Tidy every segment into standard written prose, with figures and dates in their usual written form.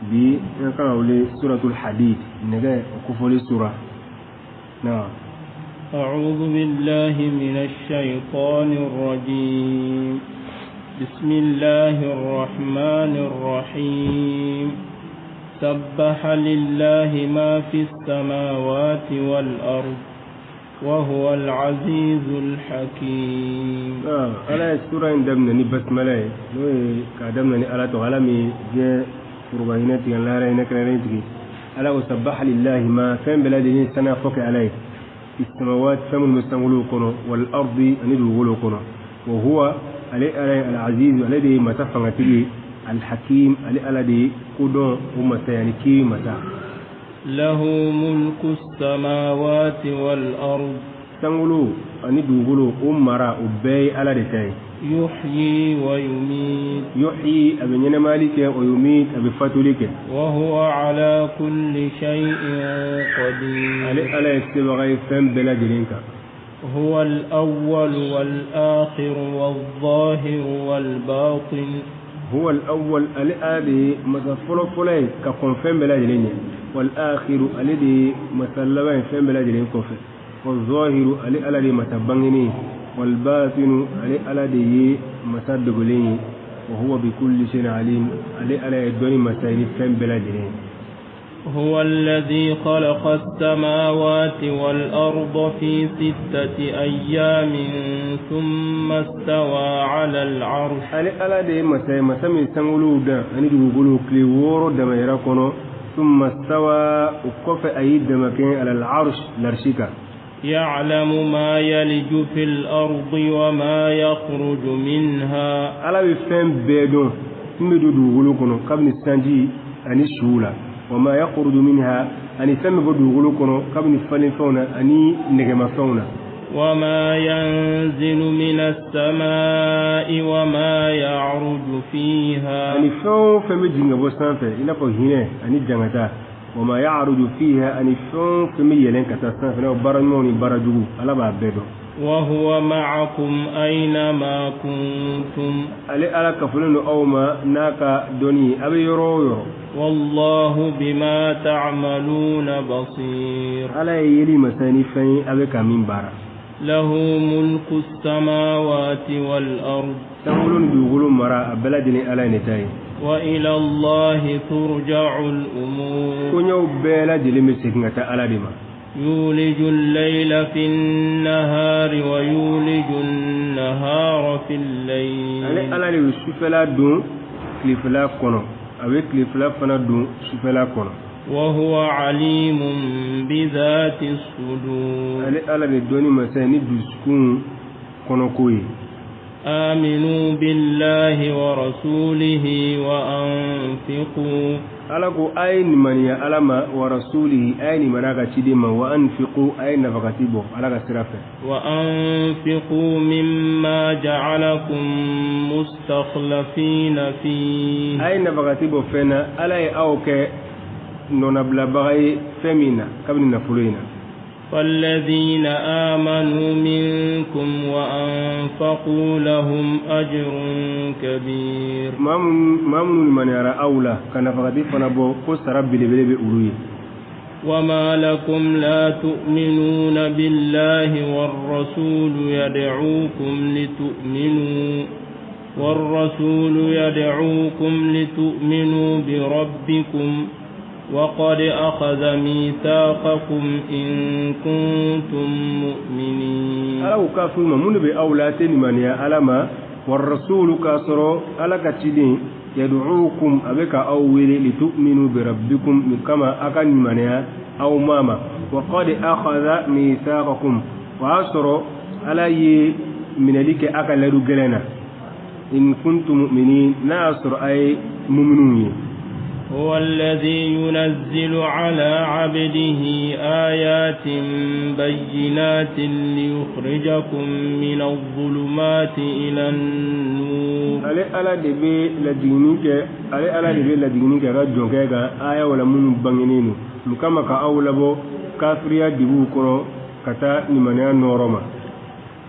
Bi an kan ka wuli suratul hadid, nɛgɛ o kofɔli sura na. أعوذ بالله من الشيطان الرجيم. بسم الله الرحمن الرحيم. سبح لله ما في السماوات والأرض وهو العزيز الحكيم. Ala ye sura in daminɛ ni basmala ye, n'o ye k'a daminɛ ni Ala tɔgɔ, Ala min diɲɛ foroba hinɛ tigɛ, lahara hinɛ kɛrɛnkɛrɛn tigi. Ala ko sabaha lillahi ma, fɛn bɛɛ lajɛlen saniya fɔ kɛ Ala ye, fi samawat, fɛn minnu bɛ sankolow kɔnɔ, wal ardi, ani dugukolow kɔnɔ, wa huwa, ale Ala ye, al aziz, ale de ye masa fangatigi ye, al hakim, ale Ala de ye kodɔn o masa ye ani kiiri masa. له ملك السماوات والأرض. Sankolo ani dugukolo o mara, o bɛɛ ye Ala de ta ye. يحيي ويميت. Yuhyi, a bɛ ɲɛnɛmayali kɛ, wa yumit, a bɛ fatuli kɛ. وهو على كل شيء Ale قدير. Ala ye sebaga ye fɛn bɛɛ lajɛlen kan. هو الأول والآخر والظاهر والباطن. هو الأول، ale Ala de ye masa fɔlɔ fɔlɔ ye ka kɔn fɛn bɛɛ lajɛlen ɲɛ, wal akhiru, ale de ye masa laban ye fɛn bɛɛ lajɛlen kɔfɛ, wal zahiru, ale Ala de ye masa bangenen ye, wal batinu, ale Ala de ye masa dogolen ye, wa huwa bi kulli shay'in alim, ale Ala ye dɔnni masa ye ni fɛn bɛɛ lajɛlen ye. هو الذي خلق السماوات والأرض في 6 أيام ثم استوى على العرش. Ale Ala de ye masa ye, masa min sankolow dan ani dugukolow tile 6 damayɛrɛ kɔnɔ, thumma stawa, o kɔfɛ a y'i damakɛ, ala al-arsh, larsi kan. يعلم ما يلج في الأرض وما يخرج منها. Ala bɛ fɛn bɛɛ dɔn min bɛ don dugukolo kɔnɔ, kabini sanji ani suw la, wa ma yakhruju minha, ani fɛn bɛ bɔ dugukolo kɔnɔ, kabini falenfɛnw na ani nɛgɛmafɛnw na. وما ينزل من السماء وما يعرج فيها. Ani fɛn o fɛn bɛ jigin ka bɔ sanfɛ, i n'a fɔ hinɛ ani jangata, wa ma ya'ruju fiha, ani fɛn o fɛn bɛ yɛlɛn ka taa sanfɛ, i n'a fɔ baara ɲumanw ni baara jugu, Ala b'a bɛɛ dɔn. وهو معكم أينما كنتم. Ale Ala kafolen don aw ma n'a ka dɔnni ye, a bɛ yɔrɔ o yɔrɔ. والله بما تعملون بصير. Ala ye yeli masa ni fɛn ye a bɛ ka min baara. له ملك السماوات والأرض. Sankolo ni dugukolo mara, a bɛɛ lajɛlen Ala ye ne ta ye. وإلى الله ترجع الأمور. Koɲɛw bɛɛ lajɛlen bɛ segin ka taa Ala de ma. يولج الليل في النهار ويولج النهار في Ale الليل. Ala de bɛ sufɛla don tilefɛla kɔnɔ, a bɛ tilefɛla fana don sufɛla kɔnɔ. وهو عليم بذات الصدور. Ale Ala de dɔnni masa ye ni dusukun kɔnɔko ye. آمنوا بالله ورسوله وأنفقوا. Ala ko a ye nimaniya Ala ma, wa rasulihi, a ye nimaniya ka ciden ma, wa anfiqu, a ye nafakati bɔ Ala ka sira fɛ. وأنفقوا مما جعلكم مستخلفين فيه. A ye nafakati bɔ fɛn na Ala ye aw kɛ nɔnabilabaga ye fɛn min na, kabini nafolo in na. فالذين آمنوا منكم وأنفقوا لهم أجر كبير. Maa minnu limaniyara aw la ka nafakati fana bɔ, ko sara belebele bɛ olu ye. وما لكم لا تؤمنون بالله والرسول يدعوكم لتؤمنوا بربكم وقد أخذ ميثاقكم إن كنتم مؤمنين. Ala ko kafiriw ma, mun de bɛ aw la tɛ limaniya Ala ma, wa rasulu, k'a sɔrɔ Ala ka ciden, yad'ukum, a bɛ ka aw wele, litu'minu bi rabbikum, min kama a ka limaniya aw ma ma, wa qad akhadha mithaqakum, o y'a sɔrɔ Ala ye minɛli kɛ a ka layidu gɛlɛn na, in kuntum mu'minin, n'a y'a sɔrɔ a ye muminuw ye. هو الذي ينزل على عبده آيات بينات ليخرجكم من الظلمات إلى النور. Ale Ala de bɛ lajiginni kɛ a ka jɔnkɛ kan aya wala minnu bangenen don mun kama ka aw labɔ kafiriya dibiw kɔnɔ ka taa limaniya nɔɔrɔ ma.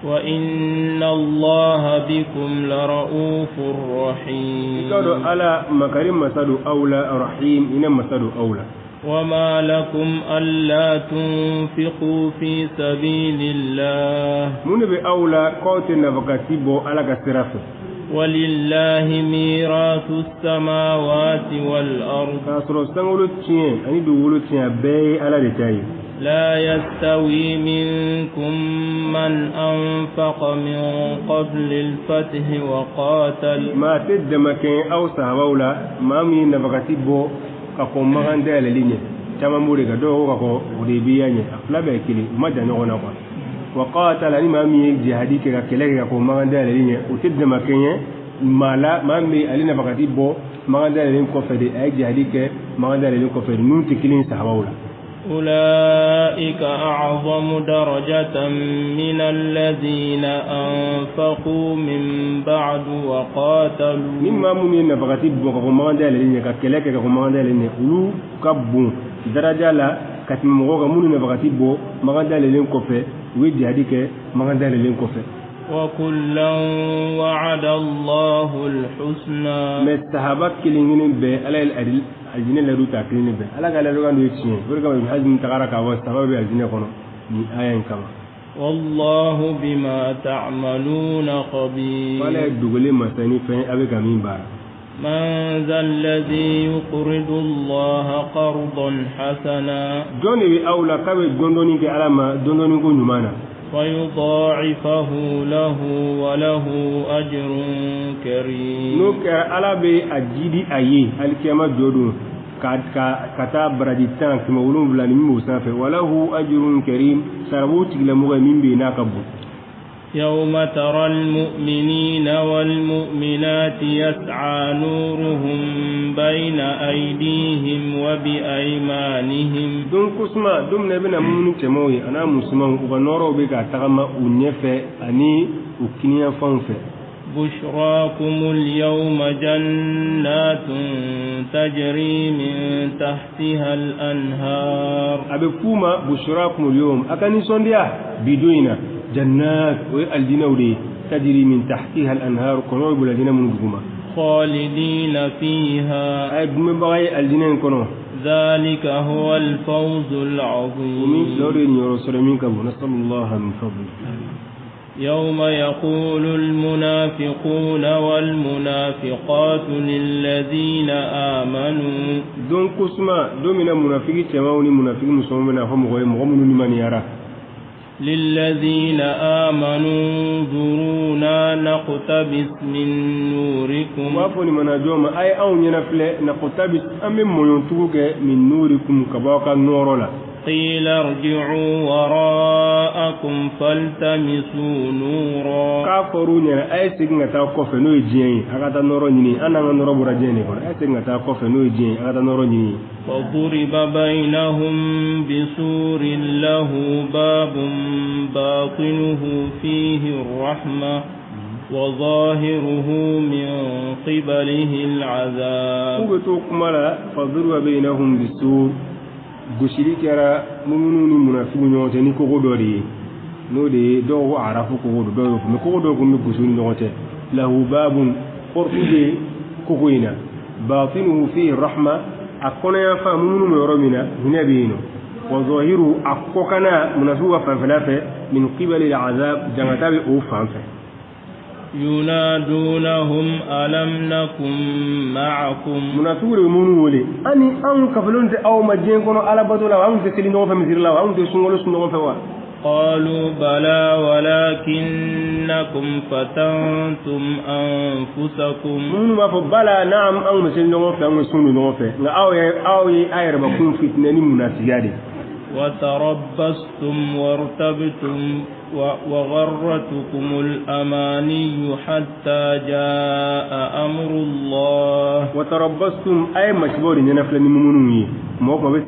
وإن الله بكم لرؤوف رحيم. قالوا على مكرم مسد أولى رحيم إن مسد أولى. وما لكم ألا تنفقوا في سبيل الله من بأولى قوت النفقة على كسرف. ولله ميراث السماوات والأرض لا يستوي منكم من أنفق من قبل الفتح وقاتل ما تدمكين أو سهولا ما من نفقة بو ka magan dayɛlɛli ɲɛ caman b'o de kan dɔw ko ka kɔn Hudaybiya ɲɛ a fila bɛɛ ye kelen u ma jan ɲɔgɔn na quoi. Wa qatala ni maa min ye jihadi kɛ ka kɛlɛ kɛ ka kɔn magan dayɛlɛli ɲɛ o tɛ dama kɛɲɛ maa la maa min bɛ ale nafakati bɔ magan dayɛlɛli kɔfɛ de a ye jihadi kɛ magan dayɛlɛli kɔfɛ de ninnu tɛ kelen sahabaw la. أولئك أعظم درجة من الذين أنفقوا من بعد وقاتلوا مما من نفقتي بوكو دالين كلك كما دالين ولو كبون درجة لا كتم مغو من نفقتي بو ما دالين كوفه وجهادي ك ما دالين كوفه. وكلا وعد الله الحسنى ما الصحابة كلين به على الأدل aljinɛ ladu ta kelen bɛɛ ala ka ladukan dɔ ye tiɲɛ o de kama Ibn Hazm tagara k'a fɔ saba bɛ aljinɛ kɔnɔ nin aya in kama. Wallahu bima ta'maluna khabir. Ala ye dogolen masa ni fɛn a bɛ ka min baara. Man za alladhi yuqridu Allaha qardan hasana. Jɔn de bɛ aw la k'a bɛ dɔndɔnni kɛ ala ma dɔndɔnni ko ɲuman na. فيضاعفه له وله أجر كريم. N'o kɛra ala bɛ a jidi a ye alikiyama jɔ don ka taa baraji 700 ni min b'o sanfɛ walahu ajrun karim sara b'o tigilamɔgɔ ye min bɛ yen n'a ka bon. يوم ترى المؤمنين والمؤمنات يسعى نورهم بين أيديهم وبأيمانهم. Don kusuma don min na i bɛna minnu cɛmanw ye an'a musomanw u ka nɔrɔw bɛ ka tagama u ɲɛfɛ ani u kiniyanfanw fɛ. بشراكم اليوم جنات تجري من تحتها الأنهار. A bɛ f'u ma بشراكم اليوم a ka nisɔndiya bi don in na. جنات والجنة ودي تجري من تحتها الأنهار كنوب الجنة من جوما خالدين فيها أي بمبغي الجنة كنو ذلك هو الفوز العظيم. ومن لورين يرسل منك نسأل الله من فضله. يوم يقول المنافقون والمنافقات للذين آمنوا دون كسما دومنا منافقين تماوني منافقين مسلمين هم غير مؤمنون من يرى للذين آمنوا انظرونا نقتبس من نوركم. وافوني من أجوما أي أو ينفل نقتبس أم ميونتوك من نوركم كباك النور لا. قيل ارجعوا وراءكم فالتمسوا نورا. كافرون أي سجنة تاكوف نوي جين أغاتا نورو نيني أنا نورو برا جيني أي سجنة تاكوف نوي جين أغاتا نورو نيني. فضرب بينهم بسور له باب باطنه فيه الرحمة وظاهره من قبله العذاب. فضرب بينهم بسور gosili kɛra muminu ni munafigiw ɲɔgɔn cɛ ni kogo dɔ de ye n'o de ye dɔw ko arafu kogo don dɔw y'o fɔ mɛ kogo dɔw kun bɛ gosi ni ɲɔgɔn cɛ lahu babun porte bɛ kogo in na batinuhu fihi rahma a kɔnɔyanfan muminu bɛ yɔrɔ min na hinɛ bɛ yen nɔ wa zahiru a kɔkanna munafigiw ka fanfɛla fɛ min qibali al'azab jangata bɛ o fan fɛ. ينادونهم ألم نكن معكم. منافقون minnu wele ani anw kafilen tɛ aw ma diɲɛ kɔnɔ ala bato la wa anw tɛ seli ɲɔgɔn fɛ misiri la wa anw tɛ sunkalo sun ɲɔgɔn fɛ wa. قالوا بلى ولكنكم فتنتم أنفسكم. Minnu b'a fɔ bala naam anw bɛ seli ɲɔgɔn fɛ anw bɛ sun ɲɔgɔn fɛ nka aw ye a yɛrɛbakun fitinɛ ni munafigiya de. وتربصتم وارتبتم وغرتكم الأماني حتى جاء أمر الله. وتربصتم أي مشبور ينفل المؤمنين موقع بس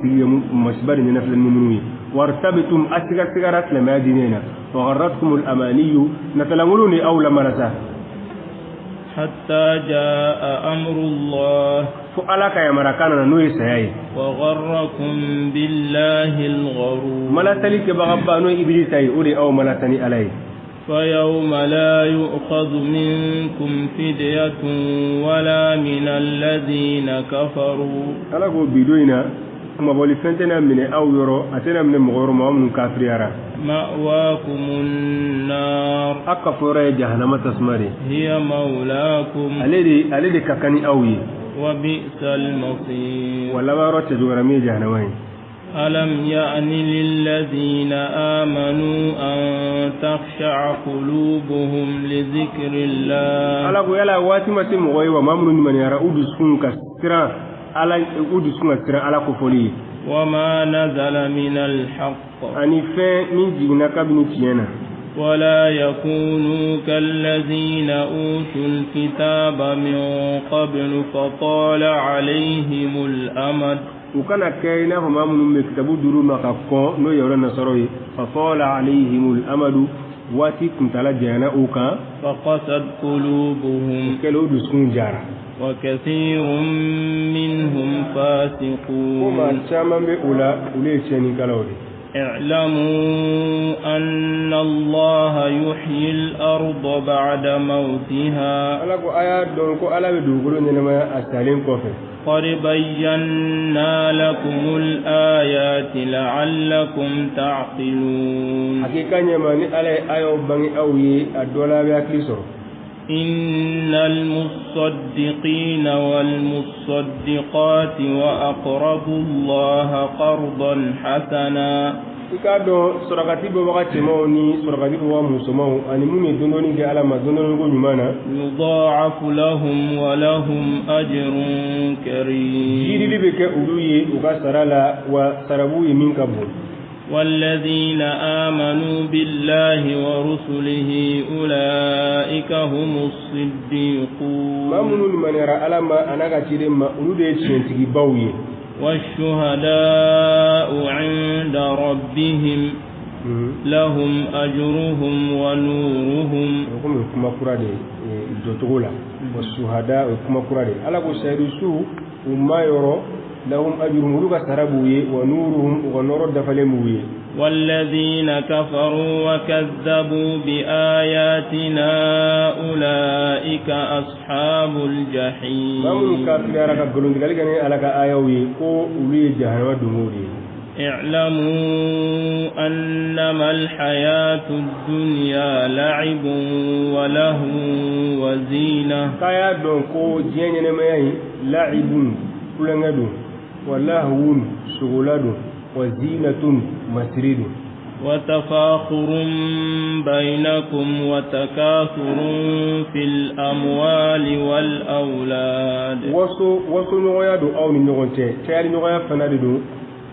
مشبور ينفل المؤمنين وارتبتم أسرع لما ديننا وغرتكم الأماني نتلملوني أو لما نسى حتى جاء أمر الله. فألاك يا مراكانا نوي سياي وغركم بالله الغرور. ملاتني كبغبا نوي إبليس أي أولي أو ملاتني علي. فيوم لا يؤخذ منكم فدية ولا من الذين كفروا. Ala ko bi don in na, kumabɔli fɛn tɛna minɛ aw yɔrɔ, a tɛna minɛ mɔgɔ yɔrɔ, mɔgɔ minnu kafiriyara. مأواكم النار. Aw ka fɔyɔrɔ ye jahanama tasuma de. هي مولاكم. Ale de ka kan ni aw ye. وبئس المصير. Wa laban yɔrɔ cɛjuguyara min ye jahanama ye. ألم يأن للذين آمنوا أن تخشع قلوبهم لذكر الله؟ Ala ko yala waati ma se mɔgɔ ye wa, maa minnu limaniyara, u dusukun ka siran Ala, u dusukun ka siran Ala kofɔli ye? وما نزل من الحق. Ani fɛn min jiginna kabini tiɲɛ na. ولا يكونوا كالذين أوتوا الكتاب من قبل فطال عليهم الأمد. U kana kɛ i n'a fɔ maa minnu bɛ kitabu duuru ma ka kɔn, n'o ye yahuda nasɔrɔ ye. فطال عليهم الأمد, waati kuntala janyana u kan. فقست قلوبهم. Kɛlen u dusukun jara. وكثير منهم Ko maa فاسقون. caman bɛ u la, olu ye tiɲɛnikɛlaw de. اعلموا أن الله يحيي الأرض بعد موتها. Ala ko a y'a dɔn ko Ala bɛ dugukolo ɲɛnamaya a salen kɔfɛ. قد بينا لكم الآيات لعلكم تعقلون. Hakika ɲɛma ni Ala ye ayaw bange aw ye, a dɔ la a bɛ hakili sɔrɔ. إن المصدقين والمصدقات وأقرضوا الله قرضا حسنا. I k'a dɔn sarakati bɔbaga cɛmanw ni sarakati bɔbaga musomanw, ani minnu ye dondɔnni kɛ Ala ma dondɔnni ko ɲuman na, يضاعف لهم ولهم أجر كريم. Jirili bɛ kɛ olu ye u ka sara la, wa sarabu ye min ka bon. والذين آمنوا بالله ورسله أولئك هم الصديقون. Maa minnu limaniyara Ala ma a n'a ka ciden ma, olu de ye tiɲɛtigibaw ye. والشهداء عند ربهم لهم أجرهم ونورهم. O komi o ye kuma kura de ye jɔcogo la. والشهداء, o ye kuma kura de ye. Ala ko sayidu su u ma yɔrɔ, لهم أجرهم, olu ka sara b'u ye, ونورهم, u ka nɔrɔ dafalen b'u ye. والذين كفروا وكذبوا بآياتنا أولئك أصحاب Maa minnu الجحيم. kafiriyara ka nkalontigɛli kɛ ni Ala ka ayaw ye, ko olu ye jahanama donkow de ye. اعلموا أنما الحياة الدنيا لعب ولهو وزينة. K'a y'a dɔn ko diɲɛ ɲɛnɛmaya in لعب, kulonkɛ don, ولهو, sogola don, وزينة, masiri don. وتفاخر بينكم وتكاثر في الأموال والأولاد. Waso waso ɲɔgɔnya don aw ni ɲɔgɔn cɛ, cayali ɲɔgɔnya fana de don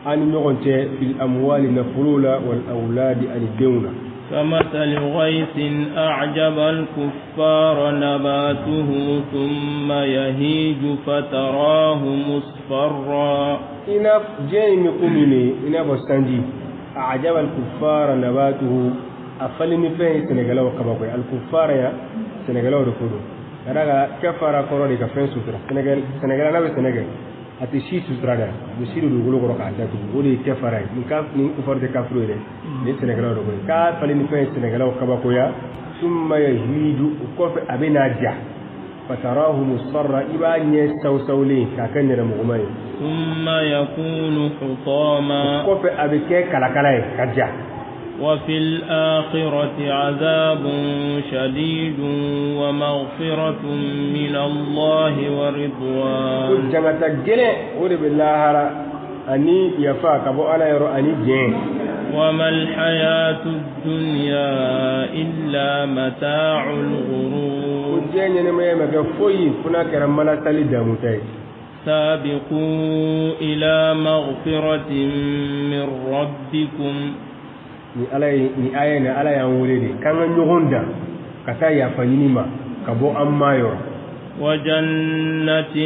an ni ɲɔgɔn cɛ, في الأموال, nafolo la, والأولاد, ani denw na. كمثل غيث أعجب الكفار نباته ثم يهيج فتراه مصفرا. I n'a diɲɛ in bɛ ko min de, i n'a fɔ sanji. أعجب الكفار نباته, a falen ni fɛn ye sɛnɛkɛlaw kabako ye. الكفار ya, sɛnɛkɛlaw de ko don, ka d'a kan كفر kɔrɔ de ka fɛn sutura. Sɛnɛkɛla n'a bɛ sɛnɛ kɛ, a tɛ si sutura dɛ, a bɛ si don dugukolo kɔrɔ k'a datugu, o de ye كفر ye. Nin ka nin كفار tɛ kafiru ye dɛ, nin sɛnɛkɛlaw de ko ye k'a falen ni fɛn ye sɛnɛkɛlaw kabakoya. ثم يهيج, o kɔfɛ a bɛ n'a ja, فتراه مصفرا, i b'a ɲɛ sawusawulen k'a kɛ nɛrɛmuguma ye. ثم يكون حطاما. Kɔfɛ a bɛ kɛ kalakala ye ka ja. وفي الآخرة عذاب شديد ومغفرة من الله Ko ورضوان. jangata gɛlɛn, o de bɛ lahara, ani yafa ka bɔ Ala yɔrɔ, ani diɲɛ. وما الحياة الدنيا إلا متاع Ko الغرور. diɲɛ ɲɛnɛmaya ma kɛ foyi fo n'a kɛra malasali damuta ye. سابقوا إلى مغفرة من ربكم. Ni Ala ye ni aya in na, Ala y'an wele de k'an ka ɲɔgɔn dan ka taa yafa ɲini ma ka bɔ an ma yɔrɔ. وجنة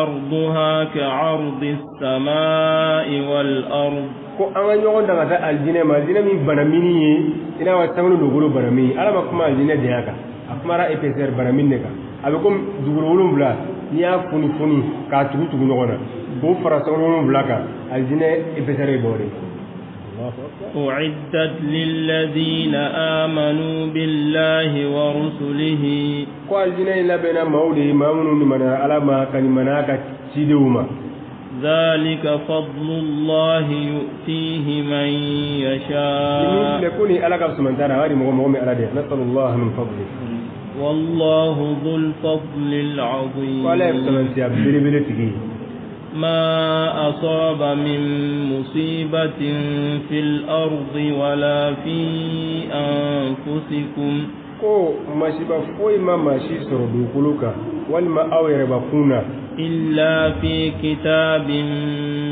أرضها كعرض السماء والأرض. Ko an ka ɲɔgɔn dan ka taa alijinɛ ma, alijinɛ min banamini ye i n'a fɔ sankolo dugukolo banamini. Ala ma kuma alijinɛ janya kan, a kumara épaisseur banamini de kan. A bɛ komi dugukolo wolonwula, n'i y'a foni foni k'a tugu tugu ɲɔgɔn na k'o fara sankolo wolonwula kan, alijinɛ épaisseur ye bɔ o de. أعدت للذين آمنوا بالله ورسله. Ko aljinɛ in labɛnna maaw de ye, maa minnu limaniya Ala ma ka limaniya ka cidenw ma. ذلك فضل الله يؤتيه من Ni min يشاء. Filɛ ko ni Ala ka sumanta a b'a di mɔgɔ mɔgɔ min Ala de نسأل الله من فضله. والله ذو الفضل العظيم. Ko Ala ye fisamantiya belebele tigi ye. ما أصاب من مصيبة في الأرض ولا في أنفسكم Ko masiba foyi ma maa si sɔrɔ dugukolo kan walima aw yɛrɛbakun na إلا في كتاب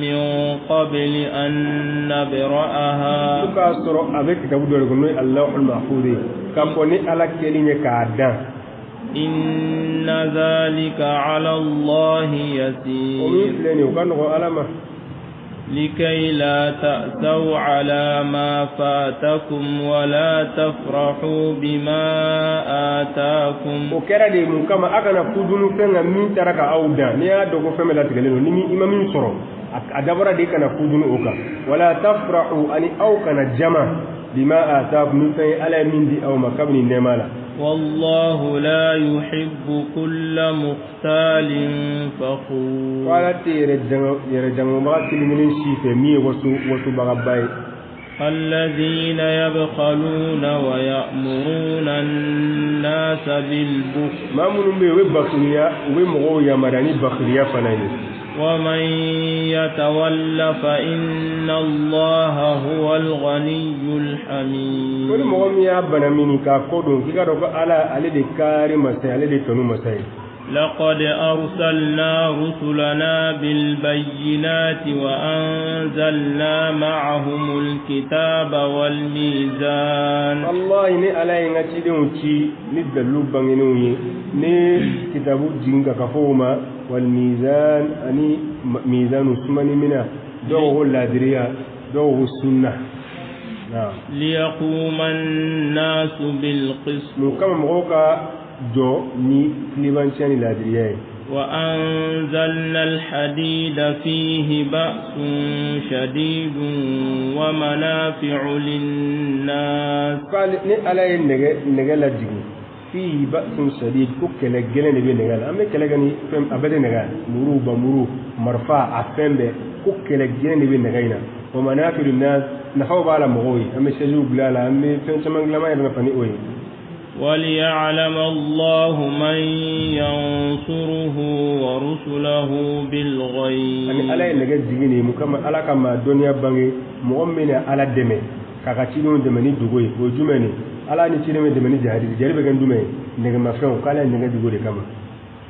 من قبل أن نبرأها. Ko k'a sɔrɔ a bɛ kitabu dɔ de kɔnɔ, n'o ye اللوح المحفوظ ye, ka fɔ ni Ala kɛlen ye k'a dan. إن ذلك على الله O min يسير. Filɛ nin ye, o ka nɔgɔn Ala ma. لكي لا تأسوا على ما فاتكم ولا تفرحوا بما آتاكم. O kɛra de mun kama? A kana fudunu fɛn kan min taara ka aw dan. N'i y'a dɔn ko fɛn bɛɛ latigɛlen don, ni i ma min sɔrɔ, a dabɔra de kana fudunu o kan. ولا تفرحوا, ani aw kana jama, بما آتاكم, ni fɛn ye Ala ye min di aw ma kabini nɛɛma la. والله لا يحب كل مختال Ko فخور. Ala tɛ yɛrɛ jangobaga kelen kelen si fɛ min ye waso wasobagaba ye. الذين يبخلون ويأمرون الناس بالبخل. Maa minnu bɛ yen, u bɛ bakiriya, u bɛ mɔgɔw yamaruya ni bakiriya fana ye. ومن يتول فإن الله هو الغني Ko ni الحميد. Mɔgɔ min y'a bana mini k'a kɔ don, k'i ka dɔn ko Ala, ale de kaari masa ye, ale de tanu masa ye. لقد أرسلنا رسلنا بالبينات وأنزلنا معهم الكتاب والميزان. Wallahi, ni Ala ye n ka cidenw ci ni dalilu bangenenw ye, ni kitabu jigin ka fɔ o ma والميزان, ani mizanu sumani mina, dɔw ko ladiriya, dɔw ko sunna, naam. ليقوم الناس بالقسط. Mun kama? Mɔgɔw ka jɔ ni tilebanciya ni ladiriya ye. وأنزلنا الحديد فيه بأس شديد ومنافع للناس. K'ale ni Ala ye nɛgɛ lajigin, فيه بأس شديد, ko kɛlɛ gɛlɛn de bɛ nɛgɛ la. An bɛ kɛlɛ kɛ ni fɛn a bɛɛ tɛ nɛgɛ, muru, bamuru, marifa, a fɛn bɛɛ, ko kɛlɛ gɛlɛn de bɛ nɛgɛ in na. ومنافع للناس, nafaw b'a la mɔgɔw ye. An bɛ sɛjiw dilan a la, an bɛ fɛn caman dilan, an yɛrɛ nafa ni o ye. وليعلم الله من ينصره ورسله بالغيب. Ani Ala ye nɛgɛ jigin nin mun kama? Ala ka maa dɔnniya bange mɔgɔ min bɛna Ala dɛmɛ k'a ka cidenw dɛmɛ ni dogo ye. O ye jumɛn ye? Ala ni ciden bɛ dɛmɛ ni jihadi, jihadi bɛ kɛ ni jumɛn ye? Nɛgɛmafɛnw. K'ala ye nɛgɛ jigin o de kama.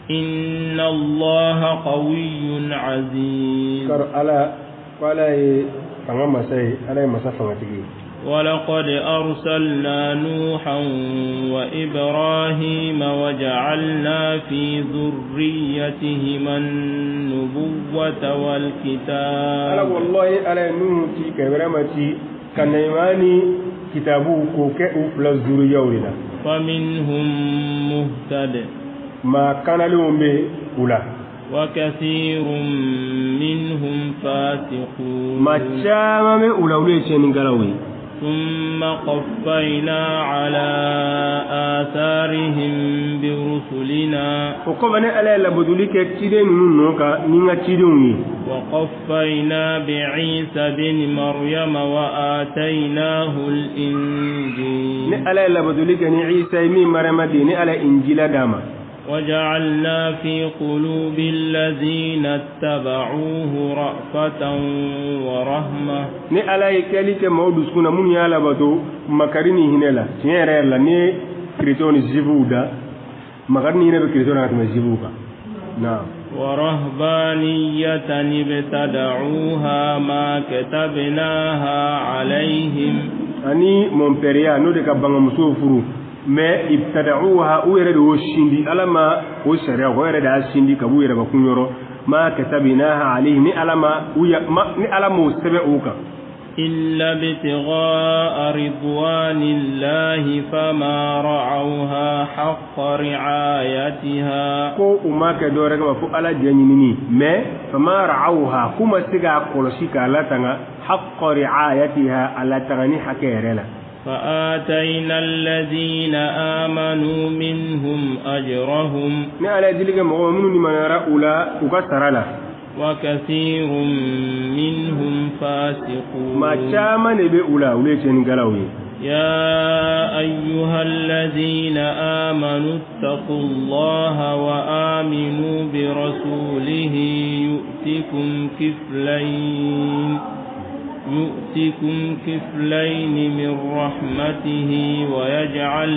إن الله قوي عزيز. Karo Ala ko Ala ye fanga masa ye, Ala ye masa fangatigi ye. ولقد أرسلنا نوحا وإبراهيم وجعلنا في ذريتهما النبوة Ala والكتاب. Wallahi, Ala ye Nuhu ci ka Ibrahima ci ka Nɛɛma ni kitabu k'o kɛ u fila zuriyaw de la. فمنهم مهتد. Maa kanalenw bɛ u la. وكثير منهم فاسقون. Maa caman bɛ u la, olu ye tiɲɛnikɛlaw ye. ثم قفينا على آثارهم برسلنا. O kɔfɛ, ne Ala ye labotoli kɛ ciden ninnu nɔ kan ni n ka cidenw ye. وقفينا بعيسى بن مريم وآتيناه Ne الإنجيل. Ala ye labotoli kɛ ni Isa ye min Mariyama den, ne Ala ye Injila d'a ma. وجعلنا في قلوب الذين اتبعوه رأفة ورحمة. Ni Ala ye kɛli kɛ maaw dusukun na minnu y'a labato makari ni hinɛ la. Tiɲɛ yɛrɛ yɛrɛ la, ni ye kerecɛnw ni zifuw da, makari ni hinɛ bɛ kerecɛnw na ka tɛmɛ zifuw kan, naam. ورهبانية ابتدعوها ما كتبناها عليهم. Ani mɔnpɛriya, n'o de ka bangamusow furu, mais ابتدعوها, u yɛrɛ de y'o sindi, Ala ma o sariya, o yɛrɛ de y'a sindi ka b'u yɛrɛbakun yɔrɔ. ما كتبناها عليهم, ni Ala ma u ya ma, ni Ala m'o sɛbɛn o kan. إلا ابتغاء رضوان الله فما رعوها حق رعايتها. Ko u ma kɛ dɔwɛrɛ kama fo Ala diya ɲinini, mais فما رعوها, k'u ma se k'a kɔlɔsi k'a latanga, حق رعايتها, a latangani hakɛ yɛrɛ la. فآتينا الذين آمنوا منهم أجرهم. Ni Ala ye dili kɛ mɔgɔ ma minnu limaniyara u la, u ka sara la. وكثير منهم فاسقون. Maa caman de bɛ u la, olu ye tiɲɛnikɛlaw ye. يا أيها الذين آمنوا اتقوا الله وآمنوا برسوله يؤتكم كفلين من رحمته ويجعل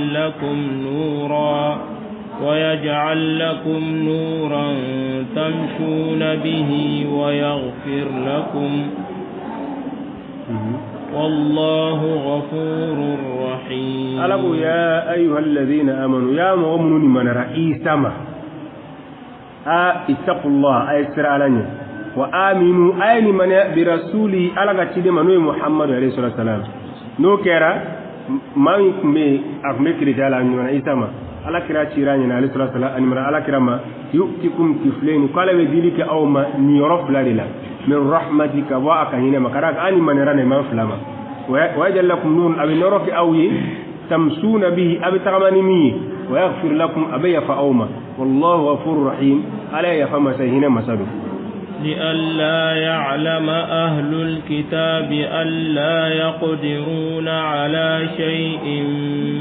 لكم نورا تمشون به ويغفر لكم، والله غفور رحيم. Ala ko: يا أيها الذين آمنوا, ya mɔgɔ minnu limaniyara Isa ma, a اتقوا الله, a ye siran Ala ɲɛ, وآمنوا, a ye limaniya, برسوله, Ala ka ciden ma, n'o ye Muhamadu عليه الصلاة والسلام. N'o kɛra, maa min tun bɛ yen, a tun bɛ kerecɛn la, a ɲumanna Isa ma, Ala kira cira ɲɛna عليه الصلاة والسلام, a ɲumanna Ala kira ma, يؤتكم كفلين, k'ale bɛ dili kɛ aw ma niyɔrɔ fila de la, من رحمته, ka bɔ a ka hinɛ ma, ka d'a kan an limaniyara nin fila ma, ويجعل لكم نورا, a bɛ nɔrɔ kɛ aw ye, تمشون به, a bɛ tagama ni min ye, ويغفر لكم, a bɛ yafa aw ma, والله غفور رحيم, Ala ye yafa masa, hinɛ masa don. لئلا يعلم أهل الكتاب ألا يقدرون على شيء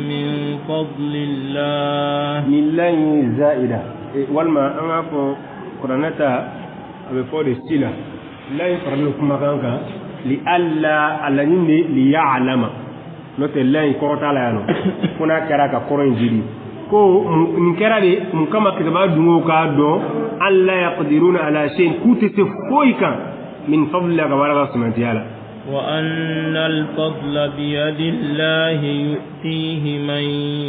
من فضل الله. Nin la in ye zaida, walima an k'a fɔ kuranɛ ta, a bɛ fɔ de sila la in faralen don kumakan kan, لئلا, a laɲini de ليعلم, n'o tɛ la in kɔrɔ t'a la yan nɔ, fo n'a kɛra ka kɔrɔ in jidi ko nin kɛra de mun kama? Kitaba dungow k'a dɔn, ألا يقدرون على شيء, k'u tɛ se foyi kan, من فضل الله, ka bɔ Ala ka sɛmɛntiya la. وأن الفضل بيد الله يؤتيه من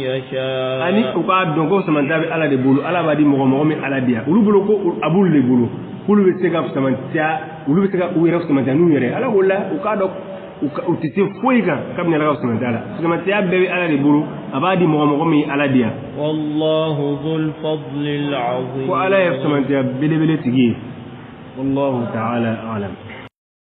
يشاء. Ani u k'a dɔn ko sɛmɛntiya bɛ Ala de bolo, Ala b'a di mɔgɔ mɔgɔ min Ala diya. Olu bolo ko a b'olu de bolo, k'olu bɛ se ka sɛmɛntiya, olu bɛ se ka u yɛrɛ sɛmɛntiya n'u yɛrɛ ye. Ala ko la, u k'a dɔn u tɛ se foyi kan kabini Ala ka sɛmɛntiya la. Sɛmɛntiya bɛɛ bɛ Ala de bolo, a b'a di mɔgɔ mɔgɔ min Ala diya. والله ذو الفضل العظيم. Ko Ala ye sɛmɛntiya belebele tigi ye. والله تعالى أعلم.